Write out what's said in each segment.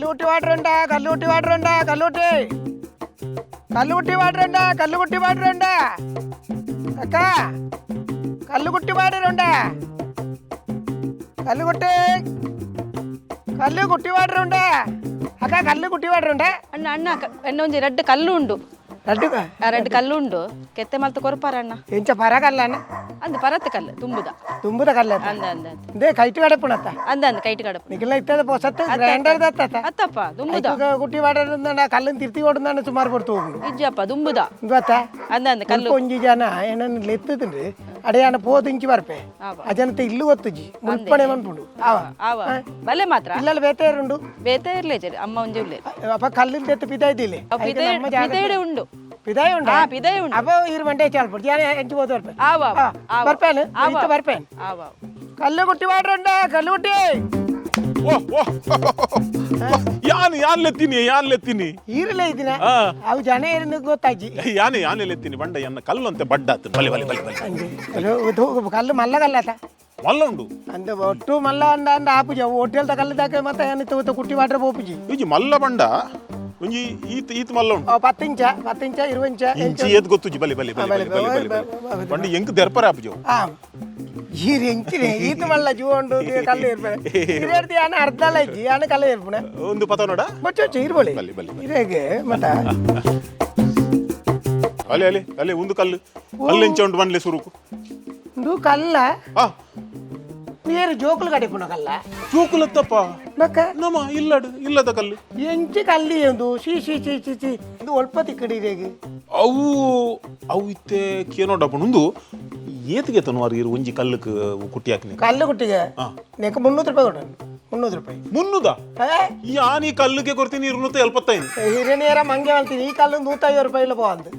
കല്ലുകുട്ടി വാട്ടറുണ്ടാ, കല്ലുകുട്ടി വാട്ടറുണ്ടാ, കല്ലുകുട്ടി, കല്ലുകുട്ടി വാട്ടറുണ്ടാ, കല്ലുകുട്ടി വാട്ടറുണ്ടാ, അക്ക കല്ലുകുട്ടി വാട്ടറുണ്ടാ, കല്ലുകുട്ടി, കല്ലുകുട്ടി വാട്ടറുണ്ടാ, അക്ക കല്ലുകുട്ടി വാട്ടറുണ്ടാ. ಅಣ್ಣ ಅಣ್ಣ ಎಣ್ಣ ಒಂಜಿ ರಡ್ಡ್ ಕಲ್ಲು ಉಂಡು. ರಡ್ಡು. ಆ, ರಡ್ಡ್ ಕಲ್ಲು ಉಂಡು, ಕೆತ್ತೆ ಮಲ್ತ ಕೊರ್ಪಾರ ಅಣ್ಣ? ಎಂಚ ಪರ ಕಲ್ಲಣ್ಣ? ಅಂದ್ ಪರತ್ ಕಲ್ಲು, ತುಂಬುದ. ತುಂಬುದ ಕಲ್ಲ? ಅಂದ ಅಂದ. ಇದೇ ಕೈಟು ಕಡಪುಣತ್ತ? ಅಂದ ಅಂದ, ಕೈಟ್ ಕಡಪು. ನಿಖಿಲ ಇತ್ತದ ಪೊಸತ್ತು ಗ್ರೈಂಡರ್ ದತ್ತ. ಅತ್ತಪ್ಪ, ದುಂಬುದ. ಕುಟ್ಟಿ ವಾಟರ್ ಕಲ್ಲನ್ನು ತಿರ್ತಿ ಕೊಡುದಾನ ಸುಮಾರು ಪೊರ್ತು ಹೋಗುಂಡು. ಇಜ್ಜಪ್ಪ, ದುಂಬುದ. ಗೊತ್ತಾ? ಅಂದ ಅಂದ ಕಲ್ಲು. ಒಂಜಿ ಜನ ಏನನ್ನ ಲೆತ್ತುದುಂಡು, ಅಡೆಯಾನ ಪೋದು ಇಂಚಿ ಬರ್ಪೆ. ಆವ. ಆ ಜನತೆ ಇಲ್ಲು ಗೊತ್ತುಜಿ, ಮುಲ್ಪಣೆ ಮನ್ಪುಂಡು ಆವ. ಆವ, ಬಲೆ ಮಾತ್ರ. ಇಲ್ಲಲ್ಲ ಬೇತೆ ಉಂಡು? ಬೇತೆ ಇರ್ಲೇ ಜರಿ, ಅಮ್ಮ ಒಂಜಿ ಉಲ್ಲೆ. ಅಪ್ಪ ಕಲ್ಲಿನ ತೆತ್ತು ಪಿದಾಯ್ದಿಲ್ಲ. ಅವ್ ಪಿದೈಡೆ ಉಂಡು. ಪಿದಾಯ ಉಂಡು. ಹಾ, ಪಿದಾಯ ಉಂಡು. ಅಪ್ಪ ಇರು ಮಂಡೆ ಚಾಲ್ಪುಡು ಜಾನ ಎಂಚಿ ಹೋದು ಬರ್ಪೆ. ಆವ ಆವ, ಆವ. ಬರ್ಪೇನು. ಆವ. ಇತ್ತ ಬರ್ಪೇನು. ಆವ. ಕಲ್ಲು ಕುಟ್ಟಿ ಮಾಡ್ರಂಡ, ಕಲ್ಲು ಕುಟ್ಟಿ. ಓ ಓ, ಯಾನ್ ಯಾನ್ ಲೆತ್ತೀನಿ, ಯಾನ್ ಲೆತ್ತೀನಿ. ಈರಲೇ ಇದಿನ. ಆ. ಅವು ಜನ ಏರಿನ ಗೊತ್ತಾಜಿ. ಯಾನೆ ಯಾನೆ ಲೆತ್ತೀನಿ ಬಂಡ ಎನ್ನ ಕಲ್ಲು ಅಂತೆ ಬಡ್ಡಾತು. ಬಲೆ ಬಲೆ ಬಲೆ ಬಲೆ. ಅಂಜಿ ಕಲ್ಲು, ಕಲ್ಲು ಮಲ್ಲ ಕಲ್ಲತ. ಮಲ್ಲ ಉಂಡು. ಅಂದ ಒಟ್ಟು ಮಲ್ಲ ಅಂದ ಅಂದ ಆಪುಜಿ, ಅವು ಹೋಟೆಲ್ದ ಕಲ್ಲು ದಾಕ ಮತ್ತೆ ಏನಿತ್ತು ಗೊತ್ತಾ, ಕುಟ್ಟಿ ವಾಟ್ರೆ ಪೋಪುಜಿ. ಒಂಜಿ ಮಲ್ಲ ಬಂಡ, ಒಂಜಿ ಈತ್ ಈತ್ ಮಲ್ಲ ಉಂಡು. ಅವು 10 ಇಂಚ, 10 ಇಂಚ, 20 ಇಂಚ. ಇಂಚಿ ಏತ್ ಗೊತ್ತುಜಿ. ಬಲೆ ಬಲೆ ಬಲೆ ಬಲೆ ಬಲೆ ಬಲೆ ಬಲೆ. ಬಂಡ ಎಂಕ್ ದೆರ್ಪರ ಆಪುಜಿ ಅವು. ಆ ಈರ್ ಎಂಚಿನೆ ಈತ ಮಲ್ಲ ಜೀವ ಉಂಡು, ಕಲ್ಲು ಇರ್ಪೆ ಇರೇರ್ತಿ ಯಾನ ಅರ್ಧ ಇಜ್ಜಿ, ಯಾನ ಕಲ್ಲು ಇರ್ಪುಣೆ. ಒಂದು ಪತ ನೋಡ. ಬಚ್ಚ ಇರ್ಬೋಳಿ. ಬಲೆ ಬಲೆ ಬಲೆ. ಇರೇಗೆ ಮತ್ತ. ಅಲೆ ಅಲೆ ಅಲೆ, ಒಂದು ಕಲ್ಲು ಕಲ್ಲು ಎಂಚ ಉಂಟು ಬಂಡ್ಲೆ ಸುರುಕು. ಇಂದು ಕಲ್ಲ. ಆ. ನೀರು ಜೋಕುಲು ಕಡಿಪುಣ ಕಲ್ಲ. ಚೂಕುಲತ್ತಪ್ಪ. ಬಕ್ಕ? ನಮ್ಮ ಇಲ್ಲಡು ಇಲ್ಲದ ಕಲ್ಲು. ಎಂಚಿ ಕಲ್ಲಿ ಎಂದು she she she she she, ಇದು ಒಲ್ಪ ತಿಕ್ಕಡಿ ಇರೇಗೆ. ಅವು ಅವು ಇತ್ತೆ ಕೇನೋಡಪ್ಪ, ಉಂದು ಏತಿಗೆ ತನು ಇರು ಒಂಜಿ ಕಲ್ಲುಕ್ ಕುಟ್ಟಿ ಹಾಕಿನಿ? ಕಲ್ಲು ಕುಟ್ಟಿಗೆ ನೆಕ್ 300 ರೂಪಾಯಿ ಕೊಡು, 300 ರೂಪಾಯಿ. ಮುನ್ನುದ? ಏ. ಯಾನ್ ಈ ಕಲ್ಲುಗೆ ಕೊಡ್ತೀನಿ 275. ಹಿರಣ್ಯರ ಮಂಗೆ ಮಾಡ್ತೀನಿ, ಈ ಕಲ್ಲು 150 ರೂಪಾಯಿಲ ಪೋವಂದು.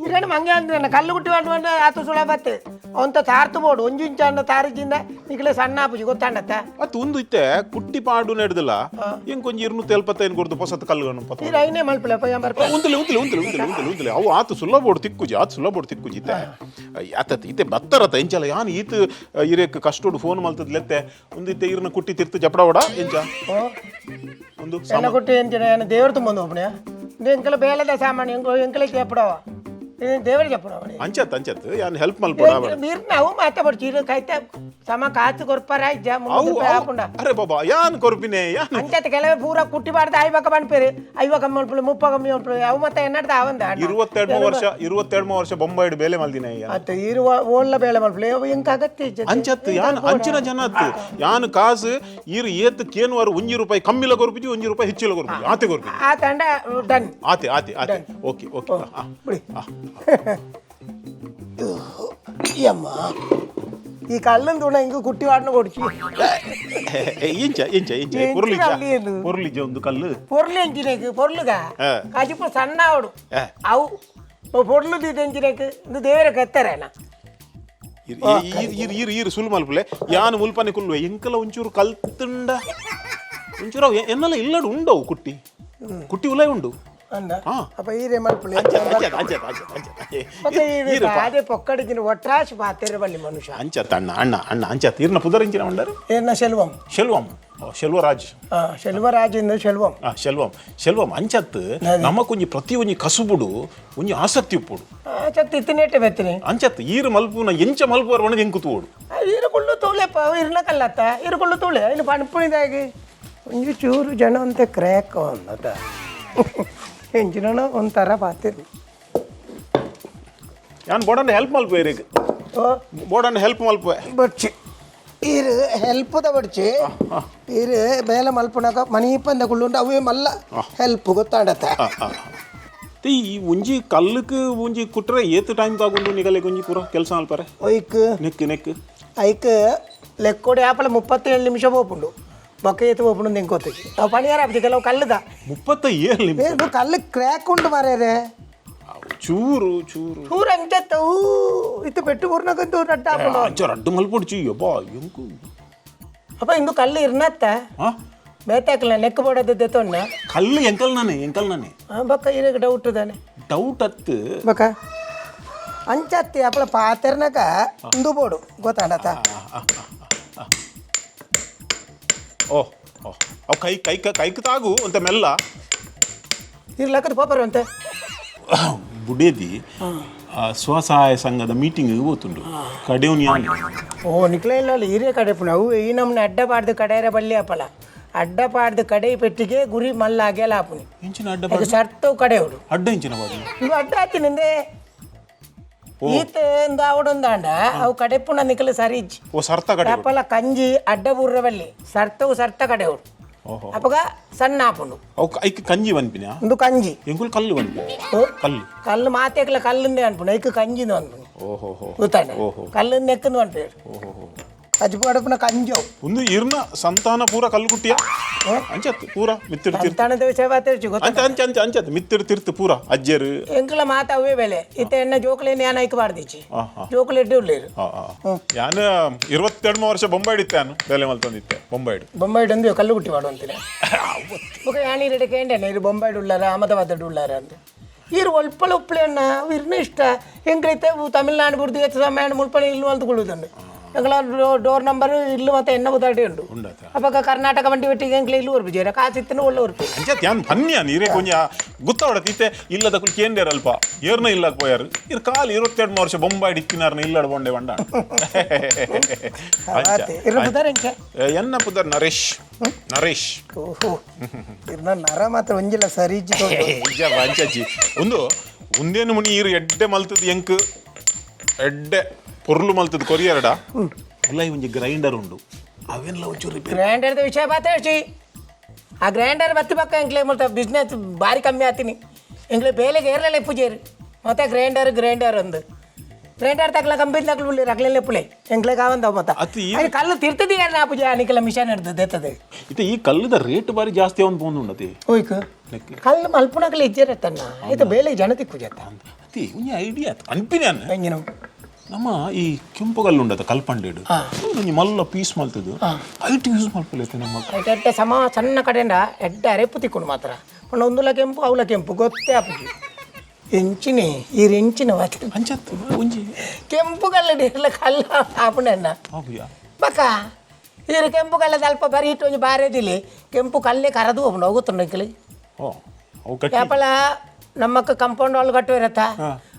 ಹಿರಣ್ಯ ಮಂಗೆ ಅಂದ್ರೆ ಕಲ್ಲು ಕುಟ್ಟಿ ಮಾಡಿ ಆತು ಸುಳ ಬತ್ತೆ ಅವಂತ ತಾರ್ತು ಬೋಡು, ಒಂಜಿ ಇಂಚ ಅಣ್ಣ ತಾರಿಜಿಂದ ನಿಕ್ಲೆ ಸಣ್ಣ ಆಪುಜಿ ಗೊತ್ತಾಂಡತ್ತ. ಅತ್ತು ಒಂದು ಇತ್ತೆ ಕುಟ್ಟಿ ಪಾಡು ನಡೆದಿಲ್ಲ, ಎಂಕ್ ಒಂಜಿ 275 ಕೊಡ್ದು ಪೊಸತ್ ಕಲ್ಲು ಪತ್ತ. ಈ ಐನೇ ಮಲ್ಪಲೆ ಬರ್ಪ. ಉಂತಲೆ ಉಂತಲೆ ಉಂತಲೆ ಉಂತಲೆ ಉಂತಲೆ ಉಂತಲೆ. ಅವು ಆತು ಸುಲಭ ಬೋಡು ತಿಕ್ಕುಜಿ, ಆತು ಸುಲಭ ಬೋಡು ತಿಕ್ಕುಜಿ. ಇತ್ತೆ ಆತತ್ ಇತ್ತೆ ಬತ್ತರತ ಎಂಚಲ ಯಾನ್ ಈತ್ ಇರೇಕ್ ಕಷ್ಟೋಡು ಫೋನ್ ಮಲ್ತದ್ ಲೆತ್ತೆ. ಒಂದು ಇತ್ತೆ ಇರ್ನ ಕುಟ್ಟಿ ತಿರ್ತು ಜಪಡವಡ ಎಂಚ ಒಂದು ಎಣ್ಣ ಕುಟ್ಟಿ ಎಂಚಿನ ಏನು ದೇವ್ರ ತುಂಬ ಒಬ್ಬನೇ ಎಂಕಲ ಬೇಲದ ಸಾಮಾನು ಎಂಕ ಎಂಕಲೆ చెప్పಡವ, ದೇವರಿಗೆ చెప్పಡವ. ಅಂಚತ್ ಅಂಚತ್, ಯಾನ್ ಹೆಲ್ಪ್ ಮಲ್ಪಡ. ನೀರು ನಾವು ಮಾತಾಡ್ಬಾರ್ದು, ಇರು ಕೈತ ಸಮ ಕಾಸು ಕೊರ್ಪಾರ ಇಜ್ಜ? 300 ಅವು ರೂಪಾಯಿ ಹಾಕುಂಡ. ಅರೆ ಬಾಬಾ, ಯಾನ್ ಕೊರ್ಪಿನೆ ಯಾನ್. ಅಂಚತ್ ಕೆಲವೇ ಪೂರ ಕುಟ್ಟಿ ಬಾರ್ದು ಐವಕ ಪನ್ಪೇರು, ಐವ ಕಮ್ಮಿ ಮಲ್ಪುಲೆ, 30 ಕಮ್ಮಿ ಮಲ್ಪುಲೆ, ಅವು ಮತ್ತೆ ಎನ್ನಡ್ದ ಅವಂದ. 22 ವರ್ಷ, 22 ವರ್ಷ ಬೊಂಬಾಯಿಡ್ ಬೇಲೆ ಮಲ್ದಿನ ಯಾನ್. ಅತ್ತ ಇರುವ ಓಳ್ಳ ಬೇಳೆ ಮಲ್ಪುಲೆ, ಅವು ಎಂಕ ಅಗತ್ಯ ಇಜ್ಜೆ. ಅಂಚತ್ ಯಾನ್ ಅಂಚಿನ ಜನ ಅತ್ತು. ಯಾನ್ ಕಾಸು ಈರು ಏತ್ ಕೇನುವಾರು 1 ರೂಪಾಯಿ ಕಮ್ಮಿಲ ಕೊರ್ಪಿಜಿ, 1 ರೂಪಾಯಿ ಹೆಚ್ಚಿಲ ಕೊರ್ಪಿಜಿ, ಆತೆ ಕೊರ್ಪಿಜಿ. ಆ ತಂಡ ಡನ್. ಆತೆ ಆತೆ ಆತೆ, ಓಕೆ ಓಕೆ. ಬಿಡಿ ಅಮ್ಮ, ಈ ಕಲ್ಲನ್ ತುಣ ಹಿಂಗ ಕುಟ್ಟಿ ವಾಡ್ನ ಕೊಡ್ಚಿ. ಎಂಚ ಎಂಚ ಎಂಚ? ಎಂಚ ಪೊರ್ಲಿಜ. ಕಲ್ಲು ಏನು? ಪೊರ್ಲಿಜ ಒಂದು ಕಲ್ಲು. ಪೊರ್ಲು ಎಂಚಿನೇಕ್ ಪೊರ್ಲುಗ. ಆ. ಕಜಿಪು ಸಣ್ಣ ಅವಡು. ಆ. ಅವು ಪೊರ್ಲು ದೀದ ಎಂಚಿನೇಕ್ ಇಂದು ದೇವರ ಕತ್ತರೇನ. ಇರ್ ಇರ್ ಇರ್ ಇರ್ ಇರ್ ಸುಲ್ ಮಲ್ಪುಲೆ, ಯಾನ್ ಮುಲ್ಪನೆ ಕುಲ್ಲುವೆ. ಎಂಕಲ ಒಂಚೂರು ಕಲ್ತುಂಡ ಒಂಚೂರು ಅವು ಎನ್ನಲ ಇಲ್ಲಡು ಉಂಡವು, ಕುಟ್ಟಿ ಕುಟ್ಟಿ ಉಲೈ ಉಂಡು. ಅಂದ. ಹಾ. ಅಪ್ಪ ಈರೆ ಮಲ್ಪುಲೆ. ಅಂಚ ಅಂಚ ಅಂಚ ಅಂಚ ಅಂಚ. ಮತ್ತೆ ಈರು ಅದೇ ಪೊಕ್ಕಡಿಗಿನ ಒಟ್ರಾಶಿ ಪಾತೆರ ಬಲ್ಲಿ ಮನುಷ್ಯ. ಅಂಚತ್ ಅಣ್ಣ ಅಣ್ಣ ಅಣ್ಣ, ಅಂಚತ್ ಇರ್ನ ಪುದರಿಂಚಿನ ಉಂಡರು? ಏನ ಸೆಲ್ವಂ. ಶೆಲ್ವಂ, ಓ, ಶೆಲ್ವರಾಜ್. ಆ, ಸೆಲ್ವರಾಜ್ ಇಂದ ಸೆಲ್ವಂ. ಆ, ಶೆಲ್ವಂ ಶೆಲ್ವಂ. ಅಂಚತ್ ನಮಕೊಂಜಿ ಪ್ರತಿ ಒಂಜಿ ಕಸುಬುಡು ಒಂಜಿ ಆಸಕ್ತಿ ಉಪ್ಪುಡು. ಚಕ್ತಿ ಇತ್ತಿನೇಟೆ ಬೆತ್ತಿನಿ. ಅಂಚತ್ ಈರು ಮಲ್ಪುನ ಎಂಚ ಮಲ್ಪುವರ್ ಒಣದ ಎಂಕು ತೂಡು. ಇರು ಕುಳ್ಳು ತೂಲೆಪ್ಪ, ಇರ್ನ ಕಲ್ಲತ್ತ ಇರು ಕುಳ್ಳು ತೂಲೆ ಇನ್ನು ಪಣಪುಣಿದಾಗಿ ಒಂಜಿ ಚೂರು ಜನ ಅಂತ ಕ್ರ್ಯಾಕ್ ಅಂದತ ಎಂಚಿನ ಒಂಥರ ಪಾತಿರಿ. ಯಾನ್ ಬೋಡಂಡ ಹೆಲ್ಪ್ ಮಲ್ಪುವೆ ಇರೇಗ್. ಓ. ಬೋಡಂಡ ಹೆಲ್ಪ್ ಮಲ್ಪುವೆ. ಬಡ್ಚಿ ಈರು ಹೆಲ್ಪುದ ಬಡ್ಚಿ, ಈರು ಬೇಲೆ ಮಲ್ಪುನಕ ಮನೀಪಂದ ಕುಳ್ಳುಂಡು, ಅವೇ ಮಲ್ಲ ಹೆಲ್ಪ್ ಗೊತ್ತಾಡತ್ತ. ಈ ಒಂಜಿ ಕಲ್ಲುಕ್ ಒಂಜಿ ಕುಟ್ರೆ ಏತ್ ಟೈಮ್ ತಾಗುಂಡು ನಿಗಲೆಗ್ ಒಂಜಿ ಪೂರ ಕೆಲಸ ಮಲ್ಪರೆ? ಒಯ್ಕ್? ನೆಕ್ ನೆಕ್. ಐಕ್ ಲೆಕ್ಕೋಡಿ ಆಪಲ 37 ನಿಮಿಷ ಪೋಪುಂಡು, ಬೊಕ್ಕ ಏತ್ ಪೋಪುಂಡು ಎಂಕೊತ್ತಿಗೆ ಅವು ಪಣಿಯಾರ ಆಪುಜಿ ಕೆಲವು ಕಲ್ಲುದ. 37 ನಿಮಿಷ? ಏ, ಕಲ್ಲು ಕ್ರ್ಯಾಕ್ ಉಂಡು ಮಾರ್ಯಾರೆ. ಚೂರು ಚೂರು. ಚೂರು ಅಂಚತ್ತ ಊ ಇತ್ತು ಪೆಟ್ಟು ಊರ್ನಕಂತೂ ರಡ್ಡ ಆಪುಂಡು. ಅಂಚ ರಡ್ಡು ಮಲ್ಪೊಡ್ಚಿ ಯಬ್ಬಾ ಎಂಕು. ಅಪ್ಪ ಇಂದು ಕಲ್ಲು ಇರ್ನತ್ತ. ಹಾ. ಬೇತಾಕಲ ನೆಕ್ ಬೋಡದ ದೆತ್ತೊನ್ನ. ಕಲ್ಲು ಎಂಕಲ್ ನಾನೆ, ಎಂಕಲ್ ನಾನೆ. ಬೊಕ್ಕ ಇರಗ್ ಡೌಟ್ ತಾನೆ. ಡೌಟ್ ಅತ್ತು. ಬೊಕ್ಕ ಅಂಚತ್ತಿ ಅಪ್ಪಳ ಪಾತೆರ್ನಕ ಇಂದು ಬೋಡು ಗೊತ್ತಾಂಡತ್ತ. ಓ ಓ. ಅವು ಕೈ ಕೈ ಕೈಕ್ ತಾಗು ಅಂತ ಮೆಲ್ಲ. ಇರ್ಲಕ್ಕದ ಪೋಪರ್ ಅಂತೆ. ಬುಡೇದಿ ಸ್ವಸಹಾಯ ಸಂಘದ ಮೀಟಿಂಗ್ ಹೋತುಂಡು ಕಡೆವ್ನಿ ಯಾನ್. ಓ, ನಿಕ್ಲೆ ಇಲ್ಲ ಹಿರಿಯ ಕಡೆ ಪುನ ಅವು ಈ ನಮ್ಮನೆ ಅಡ್ಡ ಪಾಡ್ದು ಕಡೆಯರ ಬಳ್ಳಿ ಅಪ್ಪಲ ಅಡ್ಡ ಪಾಡ್ದು ಕಡೆ ಪೆಟ್ಟಿಗೆ ಗುರಿ ಮಲ್ಲ ಆಗೆಲ್ಲ ಆಪುನಿ. ಇಂಚಿನ ಅಡ್ಡ? ಅದು ಸರ್ತವು ಕಡೆಯವರು. ಅಡ್ಡ ಇಂಚಿನ ಬಾಡಿ? ಇವು ಅಡ್ಡ ಆತಿನಿಂದೆ ಈತ ಒಂದು ಆವಡೊಂದಾಂಡ ಅವು ಕಡೆಪುನ ನಿಕಲ ಸರಿ ಇಜ್ಜಿ. ಓ, ಸರ್ತ ಕಡೆ. ಅಪ್ಪಲ ಕಂಜಿ ಅಡ್ಡ ಬೂರ್ರವಲ್ಲಿ ಸರ್ತವು ಸರ್ತ ಕಡೆಯವರು. ಓಹೋ. ಅಪ್ಪಗ ಸಣ್ಣ ಆಪುಂಡು. ಅವು ಐಕ್ ಕಂಜಿ ವನ್ಪಿನ? ಒಂದು ಕಂಜಿ. ಎಂಕುಲ್ ಕಲ್ಲು ವನ್ಪಿ. ಓ? ಕಲ್ಲು. ಕಲ್ಲು ಮಾತೆಕ್ಲ ಕಲ್ಲಿಂದೆ ಅನ್ಪುಂಡು, ಐಕ್ ಕಂಜಿಂದು ಅನ್ಪುಂಡು. ಓಹೋ ಹೋ. ಗೊತ್ತಾಂಡ? ಓಹೋ. ಕಲ್ಲು ನೆಕ್ಕಂದು ಅನ್ಪೇರು. ಓಹೋ. ಅಜ್ಜು ಅಡಪುನ ಕಂಜವು. ಒಂದು ಇರ್ನ ಸಂತಾನ ಪೂರ ಕಲ್ಲು ಕುಟ್ಟಿಯ ಅಂಚತ್ತು ಪೂರ ಮಿತ್ತಿಡ್ ತಿರ್ತು. ಸಂತಾನದ ವಿಷಯ ಮಾತಾಡ್ಚು ಗೊತ್ತ. ಅಂಚ ಅಂಚ ಅಂಚ ಅಂಚತ್ತು ಮಿತ್ತಿಡ್ ತಿರ್ತು ಪೂರ ಅಜ್ಜರು. ಎಂಕಲ ಮಾತ ಅವೇ ಬೆಲೆ ಇತ್ತ ಎಣ್ಣ ಜೋಕುಲೇನು ಯಾನ್ ಐಕ್ ಬಾರ್ದಿಚ್ಚಿ. ಆ, ಆ. ಜೋಕುಲು ಎಡ್ಡೆ ಉಳ್ಳೇರು. ಆ, ಆ. ಯಾನ್ 22 ವರ್ಷ ಬೊಂಬಾಯ್ಡ್ ಇತ್ತೆ, ಯಾನು ಬೇಲೆ ಮಲ್ತೊಂದಿತ್ತೆ ಬೊಂಬಾಯ್ಡ್. ಬೊಂಬಾಯ್ಡ್ ಒಂದು ಕಲ್ಲು ಕುಟ್ಟಿ ಮಾಡು ಅಂತೀನಿ. ಬೊಕ ಯಾನ್ ಈರೆಡೆ ಕೇಂಡೇನೆ, ಇರು ಬೊಂಬಾಯ್ಡ್ ಉಳ್ಳಾರ ಅಹಮದಾಬಾದ್ ಉಳ್ಳಾರ ಅಂತ. ಈರು ಒಲ್ಪಲ ಉಪ್ಪಲೆ ಅಣ್ಣ ಇರ್ನ ಇಷ್ಟ ಎಂಕಲೈತೆ ತಮಿಳ್ನಾಡು ಬುಡ್ದು ಎತ್ತ ಸಮಯ ಮುಲ್ಪನೆ ಇಲ್ಲು ಅಂತ ಕುಳ್ಳುದುಂಡು. ಎಂಕಲ ಡೋರ್ ನಂಬರ್ ಇಲ್ಲು ಮತ್ತೆ ಎಣ್ಣ ಬುದಾಟಿ ಉಂಡು. ಉಂಡಾತ. ಅಪಗ ಕರ್ನಾಟಕ ಬಂಡಿ ಒಟ್ಟಿಗೆ ಎಂಕಲ ಇಲ್ಲು ಉರ್ಪು ಕಾಸಿತ್ತಿನ ಒಳ್ಳೆ ಉರ್ಪು. ಅಂಚತ್ ಯಾನ್ ಪನ್ಯಾನ್ ಇರೇ ಕೊಂಜ ಗುತ್ತವಡ ತೀತೆ ಇಲ್ಲದ ಕುಲ್ ಕೇಂದೇರ್ ಅಲ್ಪ ಏರ್ನ ಇಲ್ಲಕ್ ಪೋಯಾರು ಇರ್ ಕಾಲ್ 22 ವರ್ಷ ಬೊಂಬಾಯ್ಡ್ ಇತ್ತಿನಾರ್ನ ಇಲ್ಲಡ ಬೊಂಡೆ ಬಂಡ. ಇರ್ನ ಬುದಾರ ಎಂಚ? ಎನ್ನ ಪುದರ್ ನರೇಶ್, ನರೇಶ್. ಓಹೋ, ಇರ್ನ ನರ ಮಾತ್ರ ಒಂಜಿಲ್ಲ ಸರಿ ಇಜ್ಜಿ ತೋಜುಂಡು. ಇಜ್ಜ ಅಂಚಜ್ಜಿ, ಒಂದು ಉಂದೇನು ಮುನಿ ಈರು ಎಡ್ಡೆ ಮಲ್ತದ ಎಂಕ್ ಎಡ್ಡೆ ಪೊರ್ಲು ಮಲ್ತದ ಕೊರಿಯರ್ಡ ಉಲೈ ಒಂಜಿ ಗ್ರೈಂಡರ್ ಉಂಡು, ಅವೆಲ್ಲ ಒಂಚೂರು ರಿಪೇರಿ. ಗ್ರೈಂಡರ್ದ ವಿಷಯ ಮಾತಾಡ್ಸಿ. ಆ ಗ್ರೈಂಡರ್ ಬತ್ತಿ ಪಕ್ಕ ಎಂಕ್ಲೆ ಮುಲ್ತ ಬಿಸ್ನೆಸ್ ಭಾರಿ ಕಮ್ಮಿ ಆತೀನಿ. ಎಂಕ್ಲೆ ಬೇಲೆಗೆ ಏರ್ಲೆಲ್ಲ ಪೂಜೇರು ಮತ್ತೆ ಗ್ರೈಂಡರ್ ಗ್ರೈಂಡರ್ ಅಂದು ಗ್ರೈಂಡರ್ ತಕ್ಲ ಕಂಪನಿ ತಕ್ಲ ಉಳ್ಳಿ ರಕ್ಲೆಲ್ಲ ಪುಳೆ ಎಂಕ್ಲೆ ಕಾವಂದ ಮತ್ತ. ಅತ್ ಈ- ಅದು ಕಲ್ಲು ತಿರ್ತದಿ ಯಾರು ನಾ ಪೂಜೆ ಅನಿಕಲ ಮಿಷನ್ ಹಿಡ್ದದೆ ಎತ್ತದೆ. ಇತ್ತೆ ಈ ಕಲ್ಲುದ ರೇಟ್ ಬಾರಿ ಜಾಸ್ತಿ ಅವನ್ ಪೋಂದುಂಡತಿ. ಓಯ್ಕ ಕಲ್ಲು ಮಲ್ಪುನಕಲ ಇಜ್ಜೇರತ್ತಣ್ಣ ಆಯ್ತು ಬೇಲೆಗೆ ಜನ ತಿಕ್ಕು ಜತ್ತ. ಅತಿ ಒಂಜಿ ಐಡಿಯಾ ಅನ್ಪಿನ. ಎಂಜಿನ? ನಮ್ಮ ಈ ಕೆಂಪು ಕಲ್ಲು ಉಂಡತ ಕಲ್ಪಂಡೇಡು ಒಂಜಿ ಮಲ್ಲ ಪೀಸ್ ಮಲ್ತದು ಐಟ್ ಯೂಸ್ ಮಲ್ಪಲೈತೆ ನಮ್ಮ. ಆಯ್ತು, ಎಡ್ಡೆ ಸಮ ಸಣ್ಣ ಕಡೆಯಿಂದ ಎಡ್ಡೆ ಅರೆಪು ತಿಕ್ಕೊಂಡು ಮಾತ್ರ ಪಂಡ ಒಂದುಲ ಕೆಂಪು ಅವಲ ಕೆಂಪು ಗೊತ್ತೇ ಆಪುಜಿ. ಎಂಚಿನಿ ಈ ಎಂಚಿನ ಮಾತ್ರ. ಅಂಚತ್ತು ಒಂಜಿ. ಕೆಂಪು ಕಲ್ಲು ಇರ್ಲ ಕಲ್ಲು ಆಪುಂಡಣ್ಣ. ಆಪುಜ. ಬಕ ಈರು ಕೆಂಪು ಕಲ್ಲದ ಅಲ್ಪ ಬರಿ ಇಟ್ಟು ಒಂಜಿ ಬಾರೆದಿಲ್ಲಿ ಕೆಂಪು ಕಲ್ಲೇ ಕರದು ಹೋಗ್ನು ಹೋಗುತ್ತುಂಡು ಇಂಕಲಿ. ಓ, ಅವು ಕಟ್ಟಿ. ಯಾಪಲ ನಮ್ಮಕ್ಕ ಕಂಪೌಂಡ್ ಒಳಗೆ ಕಟ್ಟು ಇರತ್ತ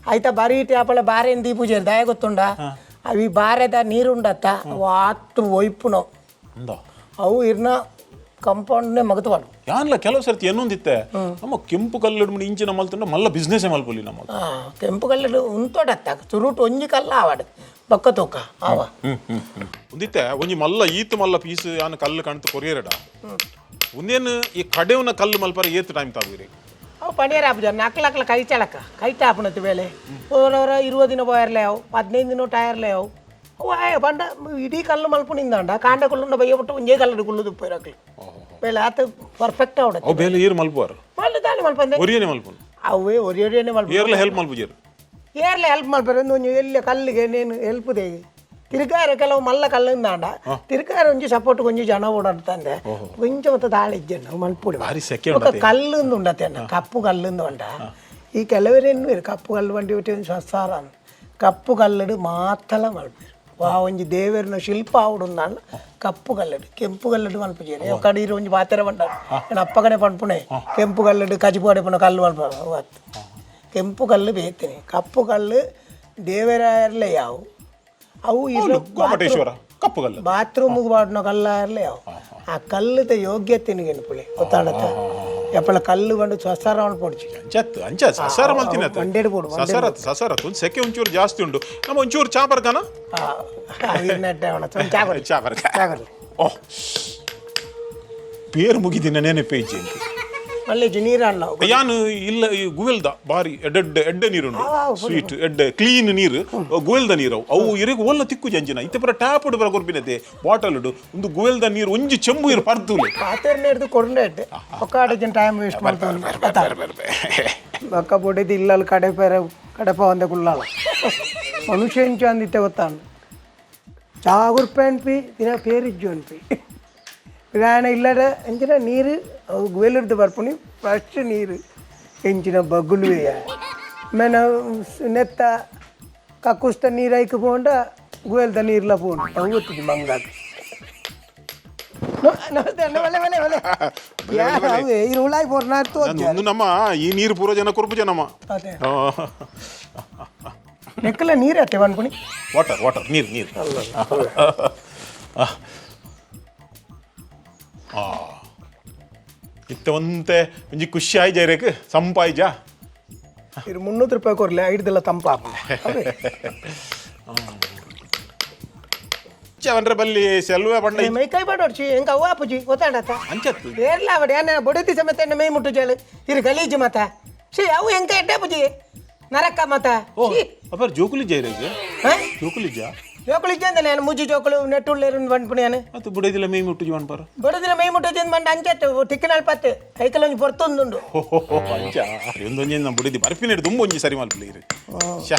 ಆಯ್ತಾ ಬರಿ ಇಟ್ಟು ಯಾಪಲ ಬಾರೆ ದೀಪೂಜೆ ದಯ ಗೊತ್ತುಂಡ ಅವಿ ಬಾರೆದ ನೀರು ಉಂಡತ್ತ ಅವು ಆತು ಒಯ್ಪುನೋ. ಅಂದ. ಅವು ಇರ್ನ ಕಂಪೌಂಡ್ನೇ ಮಗತು ಪಾಡು. ಯಾನ್ಲ ಕೆಲವು ಸರ್ತಿ ಏನೊಂದಿತ್ತೆ ನಮ್ಮ ಕೆಂಪು ಕಲ್ಲು ಹಿಡ್ದು ಇಂಚಿನ ಮಲ್ತುಂಡ ಮಲ್ಲ ಬಿಸ್ನೆಸ್ ಮಲ್ಪೊಲಿ ನಮ್ಮ. ಕೆಂಪು ಕಲ್ಲು ಉಂತೋಡತ್ತ ಸುರುಟು ಒಂಜಿ ಕಲ್ಲ ಆವಾಡು ಬೊಕ್ಕ ತೂಕ ಆವ. ಒಂದಿತ್ತೆ ಒಂಜಿ ಮಲ್ಲ ಈತ್ ಮಲ್ಲ ಪೀಸ್ ಯಾನ್ ಕಲ್ಲು ಕಾಣ್ತು ಕೊರಿಯರಡ ಒಂದೇನು ಈ ಕಡೆವನ ಕಲ್ಲು ಮಲ್ಪರ ಏತ್ ಟೈಮ್ ತಾಗುರಿ? ಅವು ಪಣಿಯರ್ ಆಪುಜ ನಕ್ಲ ಅಕ್ಲ ಕೈ ಚಳಕ ಕೈ ಆಪುನತ್ತು ಬೇಲೆ ಓರವರ 20 ದಿನ ಬೋಯರ್ಲೆ ಅವು 15 ದಿನ ಟೈರ್ಲೆ ಅವು ಅವು ಆಯ ಪಂಡ ಇಡೀ ಕಲ್ಲು ಮಲ್ಪುನಿಂದಾಂಡ ಕಾಂಡ ಕುಲ್ಲುಂಡ ಬಯ್ಯ ಬಿಟ್ಟು ಒಂಜೇ ಕಲ್ಲು ಕುಳ್ಳುದು ಪೋಯಿರಕ್ಲು ಬೇಲೆ ಆತ ಪರ್ಫೆಕ್ಟ್ ಆವಡ. ಅವು ಬೇಲೆ ಏರ್ ಮಲ್ಪುವಾರು? ಮಲ್ಲು ದಾನಿ ಮಲ್ಪಂದೆ. ಒರಿಯನೆ ಮಲ್ಪುನು? ಅವೇ ಒರಿಯೊರಿಯನೆ ಮಲ್ಪ. ಏರ್ಲ ಹೆಲ್ಪ್ ಮಲ್ಪುಜೇರು? ಏರ್ಲೆ ಹೆಲ್ಪ್ ಮಲ್ಪರೆ ಒಂಜಿ ಎಲ್ಲಿ ಕಲ್ಲಿಗೆ ನೇನು ಹೆಲ್ಪ್ ದೇಗಿ ತಿರ್ಗಾರ ಕೆಲವು ಮಲ್ಲ ಕಲ್ಲಿಂದಾಂಡ ತಿರ್ಗಾರ ಒಂಜಿ ಸಪೋರ್ಟ್ ಒಂಜಿ ಜನ ಓಡಾಡ್ತಂದೆ ಕೊಂಚ ಮತ್ತೆ ದಾಳಿ ಇಜ್ಜಣ್ಣ ಮಲ್ಪುಡಿ. ಭಾರಿ ಸೆಕೆ. ಬೊಕ್ಕ ಕಲ್ಲುಂದು ಉಂಡತ್ತೆ ಅಣ್ಣ ಕಪ್ಪು ಕಲ್ಲುಂದು ಉಂಡ. ಈ ಕೆಲವರೇನು ಕಪ್ಪು ಕಲ್ಲು ಬಂಡಿ ಬಿಟ್ಟು ಒಂದು ಸಂಸಾರ ಕಪ್ಪು ಕಲ್ಲಡು ಮಾತಲ ಮಲ್ಪೇರು ವಾ ಒಂಜಿ ದೇವೆರ್ನ ಶಿಲ್ಪ ಆವಡುಂದಾಂಡ ಕಪ್ಪು ಕಲ್ಲಡು ಕೆಂಪು ಕಲ್ಲಡು ಮಲ್ಪುಜೇರು ಕಡೀರು ಒಂಜಿ ಪಾತೆರ ಬಂಡ ನಾನು ಅಪ್ಪಗನೆ ಪನ್ಪುಣೆ ಕೆಂಪು ಕಲ್ಲಡು ಕಜಿಪು ಕಡೆಪುನ ಕಲ್ಲು ಮಲ್ಪ ಅವು ಅತ್ತು. ಕೆಂಪು ಕಲ್ಲು ಬೇಯ್ತೀನಿ ಕಪ್ಪು ಕಲ್ಲು ದೇವರಾಯರ್ಲೆ ಯಾವು ಅವು ಇರು. ಗೊಮ್ಮಟೇಶ್ವರ ಕಪ್ಪು ಕಲ್ಲು. ಬಾತ್ರೂಮ್ಗೆ ಪಾಡುನ ಕಲ್ಲಾರ್ಲೆ ಅವು ಆ ಕಲ್ಲುದ ಯೋಗ್ಯತೆ ನೆನಪುಳೆ ಗೊತ್ತಾಡತ್ತ ಎಪ್ಪಳ ಕಲ್ಲು ಬಂದು ಸ್ವಸಾರ ಪೊಡ್ಚಿ. ಅಂಚತ್ತು ಅಂಚ ಸಸಾರ ಮಲ್ತಿನ. ಬಂಡೆಡ್ ಬೋಡು. ಸಸಾರತ್ ಸಸಾರತ್ ಒಂದು ಸೆಕೆ ಒಂಚೂರು ಜಾಸ್ತಿ ಉಂಡು ನಮ್ಮ ಒಂಚೂರು ಚಾಪರ್ಕನ. ಚಾಪರ್ಕ. ಓಹ್, ಪೇರು ಮುಗಿದಿನ ನೆನಪೇ ಇಜ್ಜಿ ಎಂಕ್. ಮಲ್ಲೆ ನೀರಲ್ಲ. ಯಾನು ಇಲ್ಲ ಈ ಗುವೆಲ್ದ ಬಾರಿ ಎಡ್ಡೆಡ್ಡೆ ಎಡ್ಡೆ ನೀರುಂಡು, ಸ್ವೀಟ್ ಎಡ್ಡೆ ಕ್ಲೀನ್ ನೀರು ಗುವೆಲ್ದ ನೀರು ಅವು. ಅವು ಇರೆಗ್ ಓಲ್ಲ ತಿಕ್ಕು ಜಂಜಿನ ಇತ್ತೆ ಪೂರ ಟ್ಯಾಪ್ ಪೂರ ಕೊರ್ಪಿನತೆ ಬಾಟಲ್ ಒಂದು ಗುವೆಲ್ದ ನೀರು ಒಂಜಿ ಚೆಂಬು ಇರು ಪರ್ತುಲೆ. ಪಾತೆರ್ನ ಹಿಡ್ದು ಕೊರಂಡೆ ಒಕ್ಕಾಡಜಿನ ಟೈಮ್ ವೇಸ್ಟ್ ಮಾಡ್ತಾನೆ ಬೊಕ್ಕ ಬೊಡಿದು ಇಲ್ಲಲ್ಲಿ ಕಡೆ ಪೇರೆ ಕಡೆಪ ಒಂದೇ ಕುಳ್ಳಾಲ ಮನುಷ್ಯ ಎಂಚ ಅಂದಿತ್ತೆ ಗೊತ್ತಾನು ಚಾಗುರ್ಪೆ ಅನ್ಪಿ ದಿನ ಪೇರಿಜ್ಜು ಅನ್ಪಿ ಪ್ರಯಾಣ ಇಲ್ಲದ ಎಂಚಿನ ನೀರು ಅವು ಗುವೆಲಿರ್ದು ಬರ್ಪುನಿ ಫ್ರೆಶ್ ನೀರು ಎಂಚಿನ ಬಗ್ಗುಲುವೆಯ ಮೇನ ನೆತ್ತ ಕಕ್ಕುಸ್ತ ನೀರು ಐಕ್ ಪೋಂಡ ಗುವೆಲ್ದ ನೀರ್ಲ ಪೋಂಡು ಅವು ಗೊತ್ತಿದ್ದು ಮಂಗಾಕ್. ನಮಸ್ತೆ ಅಣ್ಣ, ಒಳ್ಳೆ ಒಳ್ಳೆ ಒಳ್ಳೆ. ಯಾರು ಈ ಉಳಾಯಿ ಪೋರ್ನ ಒಂದು ನಮ್ಮ ಈ ನೀರು ಪೂರ ಜನ ಕೊರ್ಪು ಜನಮ್ಮ. ಅದೇ ನೆಕ್ಕಲ ನೀರು ಅತ್ತೆ ಅನ್ಕೊಣಿ. ವಾಟರ್ ವಾಟರ್, ನೀರು ನೀರು. ಇತ್ತೆ ಒಂತೆ ಒಂಜಿ ಖುಷಿ ಆಯ್ಜ ಇರೇಕ್ ಸಂಪಾಯ್ಜ. ಇದು 300 ರೂಪಾಯಿ ಕೊರ್ಲೆ ಐಡ್ದೆಲ್ಲ ತಂಪ. ಅವನ್ರೆ ಬಲ್ಲಿ ಸೆಲ್ವೆ ಬಂಡ. ಮೈ ಕೈ ಬಾಡೋಡ್ಚಿ ಹೆಂಗ ಅವ್ವ ಅಪ್ಪುಜಿ ಗೊತ್ತಾಡತ್ತ. ಅಂಚತ್ತು. ಏರ್ಲ ಅವಡಿ ಅನ್ನ ಬೊಡತಿ ಸಮೇತ ಎಣ್ಣೆ ಮೈ ಮುಟ್ಟು ಜಾಳು ಇರು ಗಲೀಜು ಮತ ಶ್ರೀ ಅವು ಹೆಂಗ ಎಡ್ಡೆ ಪುಜಿ ನರಕ್ಕ ಮತ. ಓ ಅಪರ್ ಜೋಕುಲಿ ಜೈರೇಗ್. ಜೋಕುಲಿಜ. ಜೋಕುಲು ಇದ್ದೆ ನಾನು ಮುಜ್ಜು ಜೋಕುಲು ನೆಟ್ಟುಳ್ಳೇರು ಬಂದ್ಪುಣಿಯಾನು. ಅದು ಬುಡದಿಲ್ಲ ಮೈ ಮುಟ್ಟು ಜೀವನ್ ಪರ. ಬಡದಿನ ಮೈ ಮುಟ್ಟು ಬಂಡ ಅಂಚತ್ತು ತಿಕ್ಕನಾಲ್ ಪತ್ತು ಐಕಲ್ ಒಂಜಿ ಪೊರ್ತೊಂದುಂಡು. ಅಂಚ ಒಂದೊಂಜಿ ನಮ್ಮ ಬುಡಿದಿ ಬರ್ಪಿನ ದುಂಬ ಒಂಜಿ ಸರಿ ಮಲ್ಪಲಿ ಇರು. ಶಾ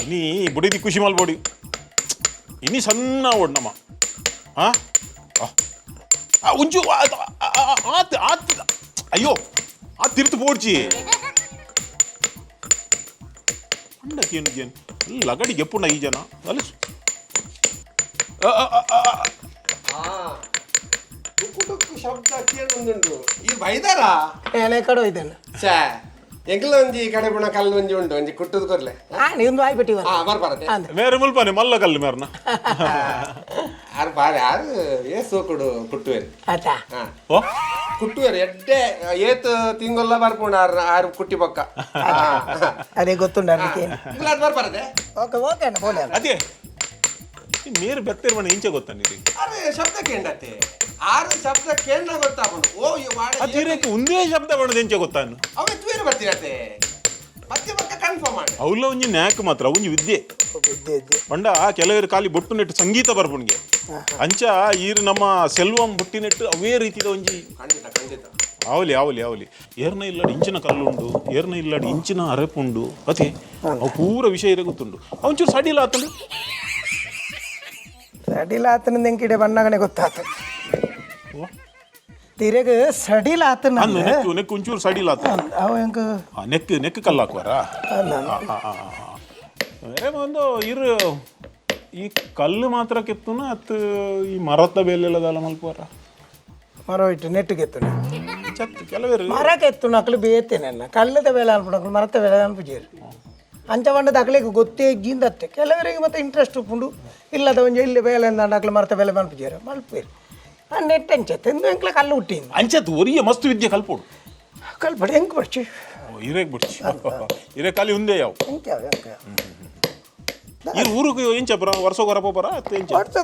ಇನಿ ಬುಡಿದಿ ಖುಷಿ ಮಲ್ಬೋಡಿ ಇನಿ ಸಣ್ಣ ಓಡ್ ನಮ್ಮ. ಹಾ ಒಂಚು ಆತ್ ಆತ್ ಅಯ್ಯೋ ಆ ತಿರ್ತು ಪೋಡ್ಚಿ ಅಂಡಕ್ಕೆ ಏನು ಜನ್ ಲಗಡಿ ಗೆಪ್ಪುಂಡ ಈ ಜನ ಅಲ್ಲಿ. ಟುಕ್ಕು ಟುಕ್ಕು ಶಬ್ದ ಕೇಳೊಂದುಂಟು ಈ ಬೈದಾರ. ಏನೇ ಕಡೆ ಇದ್ದೇನೆ. ಛೇ, ಎಂಕ್ಲ ಒಂಜಿ ಕಡೆ ಪುಣ ಕಲ್ಲು ಒಂಜಿ ಉಂಟು, ಒಂಜಿ ಕುಟ್ಟುದು ಕೊರ್ಲೆ. ಹಾ ನಿಂದು ಆಯ್ಬಿಟ್ಟಿವ. ಹಾ ಬರ್ಬಾರದೆ. ಮೇರೆ ಮುಲ್ಪಾನೆ ಮಲ್ಲ ಕಲ್ಲು ಮೇರ್ನ. ಆರು ಬಾರಿ ಆರು ಏ ಸೋಕುಡು ಕುಟ್ಟುವೇರು. ಆತಾ. ಹಾ. ಓ. ಕುಟ್ಟುವೇರು ಎಡ್ಡೆ ಏತ್ ತಿಂಗೊಲ್ಲ ಬರ್ಪುಂಡು ಆರು ಆರು ಕುಟ್ಟಿ ಪಕ್ಕ. ಅದೇ ಗೊತ್ತುಂಡು ಅದಕ್ಕೆ. ಅದು ಬರ್ಬಾರದೆ. ಓಕೆ ಓಕೆ ಅಣ್ಣ ಬೋಲೆ. ಅದೇ ಈ ಮೇರು ಬೆತ್ತಿರ್ಬಣ್ಣ ಇಂಚೆ ಗೊತ್ತ ನೀರು. ಅರೆ ಶಬ್ದ ಕೇಂಡತ್ತೆ ಆರು ಶಬ್ದ ಕೇಂದ್ರ ಗೊತ್ತಾಪುಂಡು ಓ ಈ ವಾಡ. ಅದು ಒಂದೇ ಶಬ್ದ ಬಣ್ಣದ ಎಂಚೆ ಗೊತ್ತಾನು. ಅವೆ ತೂರು ಬರ್ತೀರತ್ತೆ ಮತ್ತೆ ಪಕ್ಕ ಕನ್ಫರ್ಮ್ ಮಾಡಿ. ಅವಲ್ಲ ಒಂಜಿ ನ್ಯಾಕ್ ಮಾತ್ರ ಒಂಜಿ ವಿದ್ಯೆ. ಪಂಡ ಕೆಲವರು ಖಾಲಿ ಬೊಟ್ಟು ನೆಟ್ಟು ಸಂಗೀತ ಬರ್ಪುಣ್ಗೆ ಅಂಚ ಈರು ನಮ್ಮ ಸೆಲ್ವಂ ಬುಟ್ಟಿ ನೆಟ್ಟು ಅವೇ ರೀತಿದ ಒಂಜಿ. ಖಂಡಿತ ಖಂಡಿತ. ಆವಲಿ ಆವಲಿ ಆವಲಿ ಏರ್ನ ಇಲ್ಲಡ್ ಇಂಚಿನ ಕಲ್ಲುಂಡು, ಏರ್ನ ಇಲ್ಲಡ್ ಇಂಚಿನ ಅರೆಪುಂಡು, ಅದೇ ಅವು ಪೂರ ವಿಷಯ ಇರ ಗೊತ್ತುಂಡು. ಅವಂಚೂರು ಸಡಿಲ ಆತಂಡು. ಸಡಿಲ ಆತನ ಎಂಕಿಡೆ ಬಣ್ಣಗನೆ ಗೊತ್ತಾತ ತಿರಗ ಸಡಿಲ ಆತನ. ಅಂದು ನೆಕ್ಕು ನೆಕ್ಕು ಒಂಚೂರು ಸಡಿಲ ಆತ. ಅವ ಹೆಂಗ. ನೆಕ್ ನೆಕ್ ಕಲ್ಲು ಹಾಕುವಾರ ಒಂದು ಇರು ಈ ಕಲ್ಲು ಮಾತ್ರ ಕೆತ್ತುನ ಅತ್ತು ಈ ಮರತ್ತ ಬೇಲೆಲ್ಲದಲ್ಲ ಮಲ್ಪುವಾರ. ಮರ ಇಟ್ಟು ನೆಟ್ಟಿಗೆತ್ತುನ. ಚತ್ತು ಕೆಲವರು. ಮರ ಕೆತ್ತುನ ಅಕ್ಲು ಬೇತೇನಲ್ಲ ಕಲ್ಲದ ಬೇಳೆ ಅನ್ಪುಣಕ್ಲು ಮರತ್ತ ಬೇಳೆ ಅನ್ಪುಜೇರು ಅಂಚ ಬಂಡದ ಅಕ್ಲಿಗೆ ಗೊತ್ತೇ ಗಿಂದತ್ತೆ. ಕೆಲವರಿಗೆ ಮತ್ತೆ ಇಂಟ್ರೆಸ್ಟ್ ಉಪ್ಪುಂಡು ಇಲ್ಲದ ಒಂಜಿ ಇಲ್ಲಿ ಬೇಲೆ ಅಂದಾಂಡ ಅಕ್ಲು ಮರತ ಬೇಲೆ ಮಲ್ಪುಜೇರು ಮಲ್ಪೇರು ಆ ನೆಟ್ ಅಂಚತ್ತೆ ಇಂದು ಎಂಕ್ಲ ಕಲ್ಲು ಹುಟ್ಟಿಂದು. ಅಂಚತ್ತು ಒರಿಯ ಮಸ್ತ್ ವಿದ್ಯೆ ಕಲ್ಪೋಡು. ಕಲ್ಪಡಿ ಹೆಂಗೆ ಬರ್ಚಿ. ಇರೇಗ್ ಬಿಡ್ಚಿ ಇರೇ ಖಾಲಿ ಉಂದೇ ಯಾವ. ಎಂಕೆ ಎಂಕೆ. ಈ ಊರಿಗೆ ಎಂಚ ಬರ ವರ್ಷ ಪೋಪರ ಅತ್ತು ಎಂಚ. ವರ್ಷ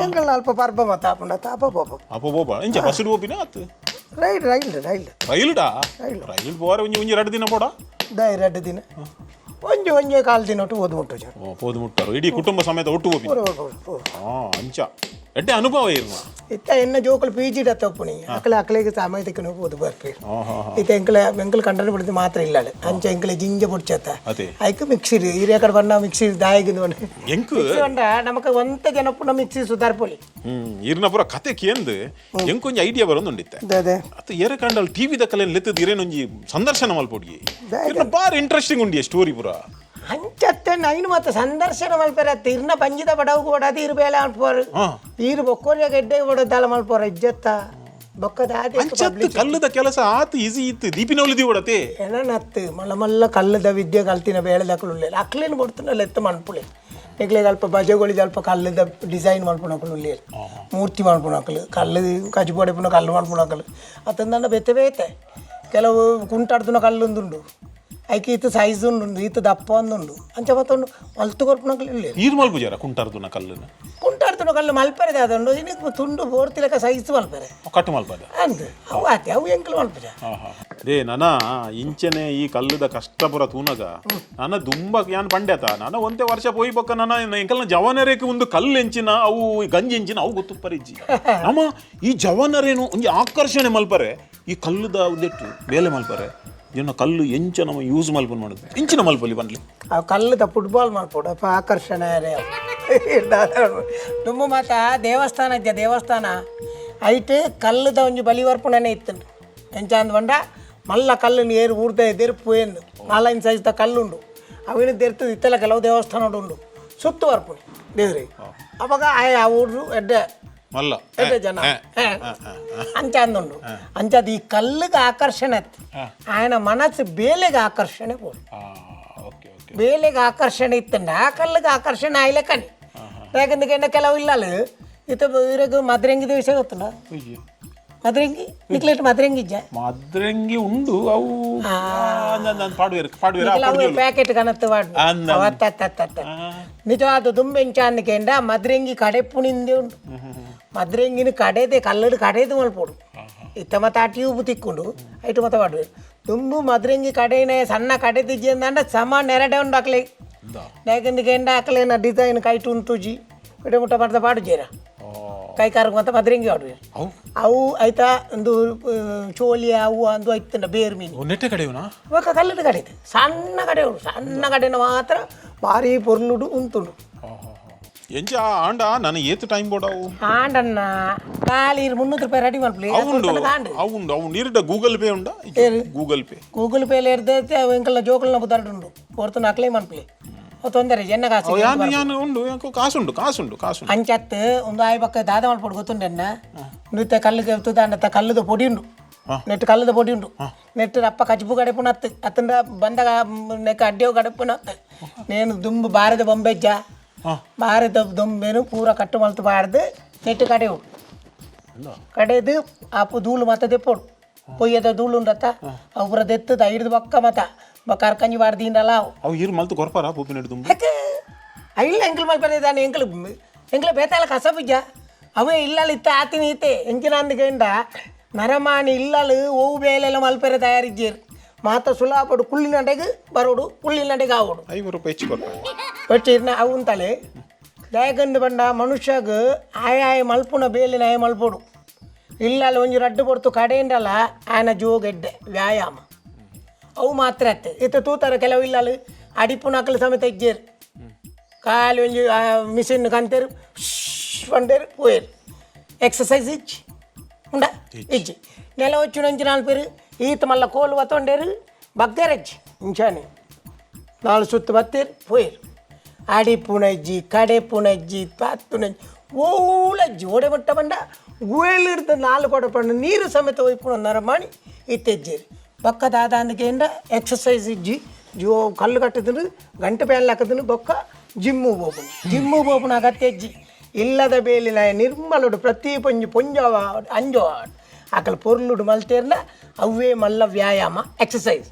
ಎಂಕಲ್ ಅಲ್ಪ ಪರ್ಬ ಮತ್ತ ಆಪುಂಡ ತಾಪ ಪೋಪ. ಅಪ್ಪ ಪೋಪ ಎಂಚ ಬಸ್ಸುಡು ಪೋಪಿನ ಅತ್ತು. Rail rail rail. ರೈಲುಡಾ ರೈಲು ಪೋರ ಒಂಜಿ ಒಂಜಿ 2 ದಿನ ಪೋಡ. ದೈ 2 ದಿನ ಒಂಜಿ ಒಂಜಿ ಕಾಲು ದಿನ ಒಟ್ಟು ಓದು ಮುಟ್ಟು ಜನ. ಓ ಪೋದು ಮುಟ್ಟಾರು ಇಡೀ ಕುಟುಂಬ ಸಮೇತ ಒಟ್ಟು ಪೋಪಿ. ಹಾ ಅಂಚ ಎಡ್ಡೆ ಅನುಭವ ಇರ್ನ. ಇತ್ತ ಎನ್ನ ಜೋಕುಲು ಪಿ ಜಿ ತಪ್ಪುನಿ ಅಕ್ಲೆ ಅಕ್ಲೆಗೆ ಸಮಯ ತಿಕ್ಕನು ಓದು ಬರ್ಪೇರು. ಇತ್ತ ಎಂಕಲ ಎಂಕಲ್ ಕಂಡನ ಬಿಡ್ದು ಮಾತ್ರ ಇಲ್ಲ ಅಂಚ ಎಂಕಲೆ ಜಿಂಜ ಪುಡ್ಚತ್ತ. ಅದೇ. ಐಕ್ ಮಿಕ್ಸಿ ಹಿರಿಯ ಕಡೆ ಬಣ್ಣ ಮಿಕ್ಸಿ ದಾಯಗಿಂದು ಎಂಕ್ ಬಂಡ ನಮಕ್ ಒಂತ ಜನ ಪುನಃ ಮಿಕ್ಸಿ ಸುಧಾರ್ಪೊಲಿ. ಇರ್ನ ಪೂರ ಕತೆ ಕೇಂದು ಎಂಕೊಂಜಿ ಐಡಿಯಾ ಬರೋದುಂಡಿತ್ತೆ. ಅದೇ. ಅತ್ತ ಏರೆ ಕಂಡಲ್ ಟಿವಿ ದಕ್ಕಲೇನು ಲೆತ್ತದ ಇರೇನೊಂಜಿ ಸಂದರ್ಶನ ಮಲ್ಪೊಡ್ಗಿ ಇರ್ನ ಬಾರಿ ಇಂಟ್ರೆಸ್ಟಿಂಗ್ ಉಂಡಿಯ ಸ್ಟೋರಿ ಪೂರ. ಅಂಚತ್ತೆ ನೈನ್ ಮತ್ತೆ ಸಂದರ್ಶನ ಮಲ್ಪೆರ ತಿರ್ನ ಪಂಜಿದ ಬಡವು ಕೊಡದು ಇರು ಬೇಲೆ ಅನ್ಪೋರು. ಈರು ಬೊಕ್ಕೋರಿಯ ಗೆಡ್ಡೆ ಕೊಡೋದಲ್ಲ ಮಲ್ಪೋರ ಇಜ್ಜತ್ತ ಬೊಕ್ಕದ ಆದಿ. ಅಂಚತ್ತು ಕಲ್ಲದ ಕೆಲಸ ಆತು ಈಸಿ ಇತ್ತು ದೀಪಿನವಲಿ ದೀವಡತೆ. ಎನನತ್ತು ಮಲ್ಲ ಮಲ್ಲ ಕಲ್ಲದ ವಿದ್ಯೆ ಕಲ್ತಿನ ಬೇಳೆದಕ್ಕಲು ಉಳ್ಳೇರು ಅಕ್ಲೇನು ಕೊಡ್ತಾನಲ್ಲ ಎತ್ತ ಮನ್ಪುಳೆ ನಿಕ್ಲೆಗ್ ಅಲ್ಪ ಬಜೆಗೊಳಿದ ಅಲ್ಪ ಕಲ್ಲದ ಡಿಸೈನ್ ಮಲ್ಪುನಕುಲು ಉಳ್ಳೇರು ಮೂರ್ತಿ ಮಲ್ಪುನಕಲು ಕಲ್ಲು ಕಜು ಪಡೆಪುನ ಕಲ್ಲು ಮಲ್ಪುನಕಲು ಅತ್ತಂದಂಡ ಬೇತೆ ಬೇತೆ ಕೆಲವು ಕುಂಟಾಡ್ದುನ ಕಲ್ಲೊಂದುಂಡು ಐಕೆ ಈತ ಸೈಜ್ ಉಂಡು ಈತ ದಪ್ಪ ಒಂದುಂಡು ಅಂಚ ಮತ್ತೊಂಡು ಮಲ್ತು ಕೊರ್ಪುನಕಲು ಉಳ್ಳೇರು. ನೀರು ಮಲ್ಪುಜಾರ ಕುಂಟಾರ್ದುನ ಕಲ್ಲನ್ನು. ಕುಂಟಾಡ್ದುನ ಕಲ್ಲು ಮಲ್ಪೆರೆ ದಾದಂಡು ಇನ್ನು ತುಂಡು ಬೋರ್ತಿಲಕ ಸೈಜ್ ಮಲ್ಪೆರೆ. ಕಟ್ಟು ಮಲ್ಪದ. ಅಂದ್ ಅವು ಆತೆ ಅವು ಎಂಕಲು ಮಲ್ಪುಜ. They ನನ ಇಂಚನೆ ಈ ಕಲ್ಲುದ ಕಷ್ಟಪುರ ತೂನಗ ನನ ದುಂಬ ಯಾನ್ ಪಂಡ್ಯತ ನನ ಒಂತೆ ವರ್ಷ ಪೋಯಿ ಬೊಕ್ಕ ನನ ಎಂಕಲ್ನ ಜವಾನರೇಕ್ ಒಂದು ಕಲ್ಲು ಎಂಚಿನ ಅವು ಗಂಜಿ ಎಂಚಿನ ಅವು ಗೊತ್ತುಪ್ಪರಿಜ್ಜಿ. ನಮ್ಮ ಈ ಜವಾನರೇನು ಒಂಜಿ ಆಕರ್ಷಣೆ ಮಲ್ಪರೆ ಈ ಕಲ್ಲುದ ಒಂದೆಟ್ಟು ಬೇಲೆ ಮಲ್ಪರೆ ಜನ ಕಲ್ಲು ಎಂಚ ನಮ್ಮ ಯೂಸ್ ಮಲ್ಪನ್ ಮಾಡುದು ಎಂಚಿನ ಮಲ್ಪಲಿ ಬನ್ಲಿ. ಆ ಕಲ್ಲದ ಫುಟ್ಬಾಲ್ ಮಲ್ಪೊಡು ಅಪ್ಪ ಆಕರ್ಷಣೆ ಅರೆ ದುಂಬು ಮಾತ ದೇವಸ್ಥಾನ ಇದ್ದ ದೇವಸ್ಥಾನ ಐಟ್ ಕಲ್ಲುದ ಒಂಜಿ ಬಲಿವರ್ಪಣನೆ ಇತ್ತು ಎಂಚ ಅಂದ್ ಪಂಡ ಮಲ್ಲ ಕಲ್ಲುನು ಏರು ಊರ್ದ ಎದೆರ್ಪು ಏನು ನಾಲೈನ್ ಸೈಜ್ದ ಕಲ್ಲುಂಡು ಅವಿನ ದೆರ್ತದ ಇತ್ತೆಲ್ಲ ಕೆಲವು ದೇವಸ್ಥಾನ ಉಂಡು ಸುತ್ತು ಬರ್ಪುಣಿ ದೇವ್ರಿಗೆ ಅವಾಗ ಆ ಊರು ಎಡ್ಡೆ ಮಲ್ಲ. ಎಡ್ಡೆ ಜನ. ಅಂಚ ಅಂದುಂಡು. ಅಂಚದ ಈ ಕಲ್ಲಿಗೆ ಆಕರ್ಷಣೆ ಅತ್ತು, ఆయన ಮನಸ್ಸು ಬೇಲೆಗೆ ಆಕರ್ಷಣೆ ಬೋಡು. Okay okay. ಬೇಲೆಗೆ ಆಕರ್ಷಣೆ ಇತ್ತಂಡ ಆ ಕಲ್ಲಿಗೆ ಆಕರ್ಷಣೆ ಆಯ್ಲಕ್ಕನಿ. ಯಾಕಂದ್ರೆ ಕೆಲವು ಇಲ್ಲಲ್ಲ, ಇತ್ತ ಇರಗ ಮದ್ರಂಗಿ ವಿಷಯ ಗೊತ್ತಲ್ಲ? ಮದ್ರಂಗಿ ನಿಕ್ಲೆಟ್ ಮದ್ರಂಗಿ ಇಜ್ಜ? ಮದ್ರಂಗಿ ಉಂಡು ಅವು ಪಾಡುವೇರು ಪಾಡುವೇರು. ನಿಕ್ಲ ಅವು ಪ್ಯಾಕೆಟ್ ಕನತ್ತು ವಾಡು. ಅಂದ. ಅವತ್ತ ನಿಜವಾದ ದುಂಬೆಂಚಾಂದಕೆಂಡ ಮದ್ರಂಗಿ ಕಡೆಪುಣಿಂದೆ ಉಂಡು. ಮದ್ರಂಗಿನ ಕಡೆದೆ ಕಲ್ಲಡು ಕಡೆದು ಮಲ್ಪೋಡು. ಇತ್ತ ಮತ್ತ ಆ ಟ್ಯೂಬ್ ತಿಕ್ಕೊಂಡು ಐಟು ಮತ್ತ ಪಾಡುವೇರು. ದುಂಬು ಮದ್ರಂಗಿ ಕಡೆನ ಸಣ್ಣ ಕಡೆದಿಜ್ಜಂದಾಂಡ ಸಮ ನೆರಡೆ ಉಂಡು ಅಕ್ಲೆ. ಯಾಕಂದ್ರೆ ಅಕ್ಲೇನ ಡಿಸೈನ್ ಕೈಟು ಉಂತುಜಿ ಬಿಡ ಮುಟ್ಟ ಮಾಡ್ದ ಪಾಡುಜೇರ ಕೈ ಕಾರಕ್ಕೆ ಮತ್ತೆ ಮದ್ರಂಗಿ ಆಡುವೆ. ಅವು ಅವು ಆಯ್ತಾ ಒಂದು ಚೋಲಿ ಅವು ಅಂದು ಐತಂಡ ಬೇರ್ ಮೀನು. ನೆಟ್ಟೆ ಕಡೆಯವನಾ? ಇವಾಗ ಕಲ್ಲದ ಕಡೆ ಇದೆ. ಸಣ್ಣ ಕಡೆ ಉಂಟು. ಸಣ್ಣ ಕಡೆನ ಮಾತ್ರ ಭಾರಿ ಪೊರ್ಲುಡು ಉಂತುಂಡು. ಎಂಚ ಆಂಡ ನಾನು ಏತು ಟೈಮ್ ಬೋಡವು? ಆಂಡಣ್ಣ ಖಾಲಿ 300 ರೂಪಾಯಿ ರೆಡಿ ಮಲ್ಪಲಿ. ಅವುಂಡು. ಆಂಡು. ಅವುಂಡು ಅವು ನೀರಿಡ ಗೂಗಲ್ ಪೇ ಉಂಡ? Google pay. Google ಪೇಲಿ ಎರ್ದೈತೆ. ಅವು ಎಂಕಲ್ನ ಜೋಕಲ್ನ ಬುದಾಡುಂಡು ಹೊರತು ಅಕ್ಲೇ ಮನ್ಪಲಿ. ಅವು ತೊಂದರೆ ಎನ್ನ ಕಾಸು. ಅವು ಯಾನು ಯಾನು ಉಂಡು ಯಾಕೋ ಕಾಸುಂಡು ಕಾಸುಂಡು ಕಾಸುಂಡು. ಅಂಚತ್ತು ಒಂದು ಆಯ್ ಪಕ್ಕ ದಾದ ಮಲ್ಪೊಡು ಗೊತ್ತುಂಡೆನ್ನ? ನುತ್ತೆ ಕಲ್ಲಿಗೆ ತುದಾಂಡತ್ತ ಕಲ್ಲುದ ಪೊಡಿ ಉಂಡು. ನೆಟ್ಟು ಕಲ್ಲದ ಪೊಡಿ ಉಂಡು. ನೆಟ್ಟು ಅಪ್ಪ ಕಜ್ಬು ಕಡೆಪುನತ್ತು ಅತ್ತಂಡ ಬಂದಾಗ ನೆಕ್ಕ ಅಡ್ಡಿಯೋ ಕಡೆಪುನತ್ತು. ನೇನು ದುಂಬು ಬಾರದ ಬೊಂಬೆಜ್ಜ ಬಾರದ ದೊಂಬೆನು ಪೂರ ಕಟ್ಟು ಮಲ್ತು ಬಾರ್ದು ನೆಟ್ಟು ಕಡೆವು ಕಡೆದು ಆಪು ಧೂಳು ಮತ್ತ ದೆಪ್ಪೊಡು. ಪೊಯ್ಯದ ಧೂಳು ಉಂಡತ್ತ, ಅವು ಪೂರ ದೆತ್ತದ ಐಡ್ದು ಬೊಕ್ಕ ಮತ ಕರ್ಕಂಜಿ ಬಾರ್ದಿಂಡಲ ಅವು. ಅವು ಇರು ಮಲ್ತು ಕೊರ್ಪಾರ ಪೂಪಿನ ದುಂಬು? ಐಲ್ಲ ಎಂಕಲ್ ಮಲ್ಪರೆ ದಾನೆ ಎಂಕಲ್ ಎಂಕಲ್ ಬೇತಾಲ ಕಸಬುಜ್ಜ ಅವೇ ಇಲ್ಲಲ್ ಇತ್ತ ಆತಿನ ಇತ್ತೆ ಎಂಚಿನ ಗೇಂಡ ನರಮಾನಿ ಇಲ್ಲಲ್ ಓವು ಬೇಲೆಲ್ಲ ಮಲ್ಪೆರೆ ತಯಾರಿಜ್ಜೇರು. ಮಾತ ಸುಲಾಪಡು ಕುಳ್ಳಿನಡೆಗೆ ಬರೋಡು, ಕುಳ್ಳಿನಡೆಗೆ ಆವೋಡು. 50 ರೂಪಾಯಿ ಹೆಚ್ಚು ಕೊರ್ಪ. ಬಟ್ ಅವು ಉಂತಲೆ ದಯಗಂದು ಬಂಡ ಮನುಷ್ಯಗ್ ಆಯ ಮಲ್ಪುನ ಬೇಲಿನ ಆಯ ಮಲ್ಪೊಡು. ಇಲ್ಲಲ್ಲ ಒಂಜಿ ರಡ್ಡು ಪೊರ್ತು ಕಡೆಯಿಂಡಲ ಆಯನ ಜೋಗೆಡ್ಡೆ ವ್ಯಾಯಾಮ ಅವು ಮಾತ್ರ ಅತ್ತೆ. ಇತ್ತ ತೂತಾರ ಕೆಲವು ಇಲ್ಲಲ್ ಅಡಿಪುನಕಲು ಸಮೇತ ಇಜ್ಜೇರು. ಖಾಲಿ ಒಂಜಿ ಮಿಷಿನ್ ಕಂತೇರು ಪಂಡೇರು ಪೋಯೇರು. ಎಕ್ಸಸೈಸ್ ಇಜ್ಜಿ ಉಂಡ ಇಜ್ಜಿ. ನೆಲ వచ్చి ನಂಚಿ ನಾಲ್ಕು పేರು ಈತ ಮಲ್ಲ ಕೋಲು ಬತ್ತೊಂಡೇರು ಬಗ್ಗರಜ್ಜಿ ಇಂಚಾನೆ ನಾಲ್ ಸುತ್ತು ಬತ್ತೇರು ಪೋಯೇರು. ಅಡಿಪುನಜ್ಜಿ ಕಡೆಪುನಜ್ಜಿ ಪಾತ್ತುನಜ್ಜಿ ಓಲಜ್ಜಿ ಓಡೆ ಮಟ್ಟ ಬಂಡ ಗುವೆಲಿಡ್ದು ನಾಲ್ ಕೊಡ ಪಂಡ ನೀರು ಸಮೇತ ಒಯ್ಪುನ ನರಮಾಣಿ ಇತ್ತೆಜ್ಜೇರು. ಬೊಕ್ಕ ದಾದಾಂದకేಂಡ ಎಕ್ಸಸೈಸ್ ಇಜ್ಜಿ. ಜೋ ಕಲ್ಲು ಕಟ್ಟದನು ಗಂಟೆ ಪ್ಯಾನ್ ಹಾಕದನು ಬೊಕ್ಕ ಜಿಮ್ಮು ಬೋಪುನು. ಜಿಮ್ಮು ಬೋಪುನ ಅಗತ್ಯ ಇಜ್ಜಿ. ಇಲ್ಲದ ಬೇಲಿನ ನಿರ್ಮಲುಡು ಪ್ರತಿ ಪೊಂಜಿ ಪೊಂಜವ ಅಂಜೋ ಅಕಲ್ ಪೊರ್ಲುಡು ಮಲ್ತೇರ್ನ ಅವ್ವೇ ಮಲ್ಲ ವ್ಯಾಯಾಮ ಎಕ್ಸಸೈಸ್.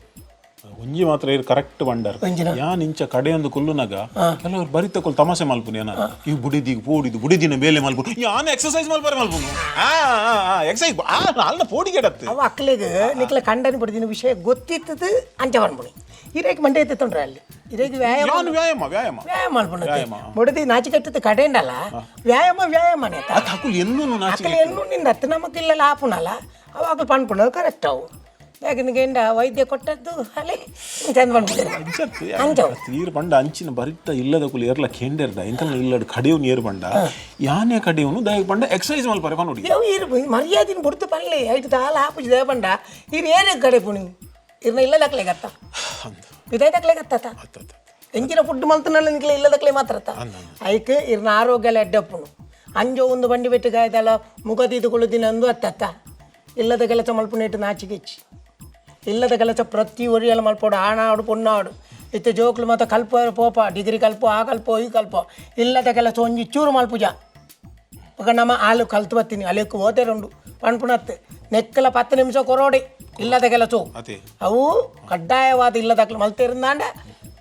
ಒಂಜಿ ಮಾತ್ರ ಇರು ಕರೆಕ್ಟ್ ಬಂಡರ್. ಒಂಜಿನ? ಯಾನ್ ಇಂಚ ಕಡೆಯೊಂದು ಕುಲ್ಲುನಗ ಕೆಲವರು ಬರಿತ ಕೊಲ್ ತಮಾಷೆ ಮಲ್ಪುನಿ ಏನ ಇವು ಬುಡಿದಿಗ್ ಪೋಡಿದು ಬುಡಿದಿನ ಬೇಲೆ ಮಲ್ಪುನು ಯಾನ್ ಎಕ್ಸಸೈಸ್ ಮಲ್ಪರೆ ಮಲ್ಪುನು ಆ ಎಕ್ಸಸೈಸ್ ಆ ಅಲ್ನ ಪೋಡಿಗೆಡತ್ತು. ಅವ ಅಕ್ಲೆಗ್ ನಿಕ್ಲ ಕಂಡನಿ ಪಡ್ದಿನ ವಿಷಯ ಗೊತ್ತಿತ್ತದು ಅಂಚ ಪನ್ಪುನಿ. ಇರೇಕ್ ಮಂಡೆ ಎತ್ತುಂಡ್ರ ಅಲ್ಲಿ ಇರೇಗ್ ವ್ಯಾಯಾಮ. ಯಾನ್ ವ್ಯಾಯಾಮ ವ್ಯಾಯಾಮ. ವ್ಯಾಯಾಮ ಮಲ್ಪುನ. ವ್ಯಾಯಾಮ. ಬುಡದಿ ನಾಚಿಕೆಟ್ಟದ್ದು ಕಡೆಂಡಲ್ಲ ವ್ಯಾಯಾಮ ವ್ಯಾಯಾಮನೇ. ಅಕುಲು ಎನ್ನುನು ನಾಚಿಕೆ. ಅಕಲ್ ಎನ್ನು ನಿಂದ ಅತ್ತು ನಮಕ್ ಇಲ್ಲ ಆಪುನಲ್ಲ ಅವ ಅಕಲ್ ಪನ್ಪುನದು ಕರೆಕ್ಟ್ ಅವು. ಯಾಕಂದ್ರೆ ಗಂಡ ವೈದ್ಯ ಕೊಟ್ಟದ್ದು ಅಲ್ಲಿ ಚಂದ ಪನ್ಪುನ ಅಂಚವು. ತೀರ್ ಬಂಡ ಅಂಚಿನ ಬರಿತ ಇಲ್ಲದ ಕುಲು ಏರ್ಲ ಕೇಂಡೇರ್ದ ಎಂಕಲ್ನ ಇಲ್ಲಡ್ ಕಡೆಯವ್ನು ಏರ್ ಬಂಡ ಯಾನೇ ಕಡೆಯವನು ದಯ ಬಂಡ ಎಕ್ಸಸೈಸ್ ಮಲ್ಪರೆ ಪನ್ನುಡಿ. ಇವು ಇರು ಮರ್ಯಾದಿನ ಬುಡ್ದು ಪನ್ಲೆ ಐಟ್ ದಾಲ ಆಪುಜಿ ದೇಪಂಡ ಇರು ಏನೇ ಕಡೆ ಪುಣಿ ಇರ್ನ ಇಲ್ಲ ದಕ್ಲೆ ಗತ್ತ ಇದೇ ದಕ್ಲೆ ಗತ್ತ ಎಂಚಿನ ಫುಡ್ ಮಲ್ತನಲ್ಲ ನಿಕ್ಲೆ ಇಲ್ಲ ದಕ್ಲೆ ಮಾತ್ರ ಐಕ್ ಇರ್ನ ಆರೋಗ್ಯ ಎಲ್ಲ ಎಡ್ಡಪ್ಪುನು. ಅಂಜೋ ಒಂದು ಬಂಡಿ ಬೆಟ್ಟು ಗಾಯದಲ್ಲ ಮುಖ ದಿನ ಅಂದು ಅತ್ತತ್ತ ಇಲ್ಲದ ಕೆಲಸ ಮಲ್ಪುನೇಟು ನಾಚಿಕೆಚ್ಚಿ. ಇಲ್ಲದ ಕೆಲಸ ಪ್ರತಿ ಒರಿಯಲ್ಲ ಮಲ್ಪೋಡು ಆಣಾಡು ಪೊನ್ನಾಡು. ಇತ್ತೆ ಜೋಕ್ಲು ಮಾತ ಕಲ್ಪ ಪೋಪ ಡಿಗ್ರಿ ಕಲ್ಪೋ ಆ ಕಲ್ಪೋ ಈ ಕಲ್ಪೋ ಇಲ್ಲದ ಕೆಲಸ ಒಂಜಿ ಚೂರು ಮಲ್ಪುಜ. ఒక ನಮ್ಮ ಆಲು ಕಲ್ತು ಬತ್ತೀನಿ ಅಲ್ಲಿಕ್ಕೆ ಓದೇರುಂಡು ಪಣ್ಪುಣತ್ತು ನೆಕ್ಕಲ 10 ನಿಮಿಷ ಕೊರೋಡಿ ಇಲ್ಲದ ಕೆಲಸ. ಅದೇ. ಅವು ಕಡ್ಡಾಯವಾದ ಇಲ್ಲದಕ್ಲು ಮಲ್ತಿರುಂದಾಂಡ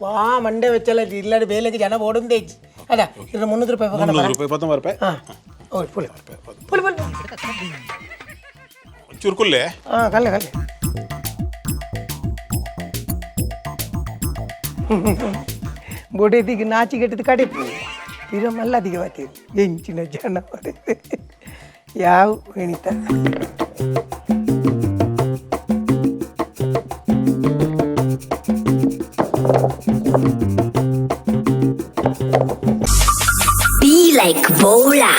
ವಾ ಮಂಡೆ ವೆಚ್ಚಲ ಇಲ್ಲದ ಬೇಲೆಗೆ ಜನ ಓಡುಂದೇ ಇಜ್ಜಿ ಅದ. ಇದು 300 ರೂಪಾಯಿ. 300 ರೂಪಾಯಿ 19 ರೂಪಾಯಿ. ಹಾಂ ಓ ಪುಲಿ ಪುಲಿ ಪುಲಿ. ಒಂಚೂರು ಕುಲ್ಲೆ. ಹಾಂ ಕಲ್ಲೆ ಕಲ್ಲೆ ಬೊಡೆದಿಗೆ ನಾಚಿಗೆಟ್ಟದ ಕಡಿಪು ಪಿರ ಮಲ್ಲದಿಗೆ ಬತ್ತೀರಿ ಎಂಚಿನ ಜನ ಯಾವ ಎಣಿತ. Be like Bola.